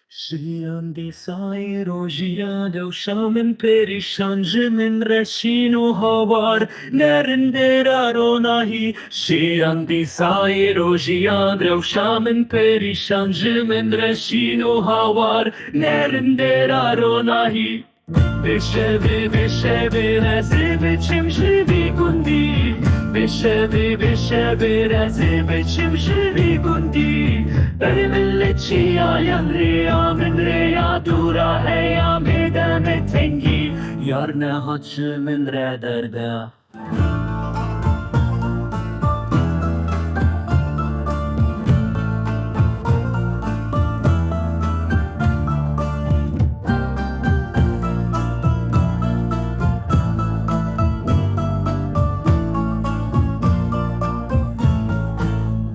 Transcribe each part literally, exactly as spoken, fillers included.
Jiyan dîsa îro jiya dewşa min perîşan ji min re şîn û hawar ne rindêra ronahî. Jiyan dîsa îro jiya dewşa min perîşan ji min re şîn û hawar ne rindêra ronahî. Vê şevê, vê şevê ez ê biçim ji vî gundî. Vê şevê, vê şevê ez ê biçim ji vî gundî. Berê min li çiyayan rêya min rêya dûra heya mêde me tengî. Yar nehat ji min re derde.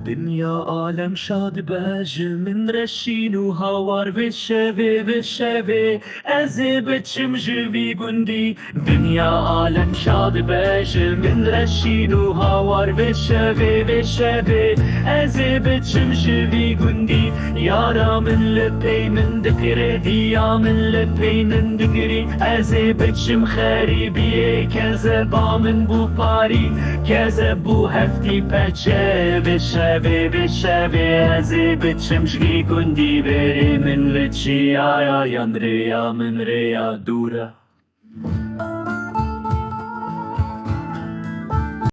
Dinya alem şa dibe ji min re şîn û hawar vê şevê, vê şevê ez ê biçim ji vî gundî. Dinya alem şa dibe ji min re şîn û hawar vê şevê, vê şevê ez ê biçim ji vî gundî. Yara min li pey min dikire, diya min li pey min digirî. Ez ê biçim xerîbiyê, kezeba min bû parî, kezeb bû heftî peçe. Vê şevê, vê şevê ez ê biçim ji vî gundî. Berê min li çiyayan rêya min rêya dûr e.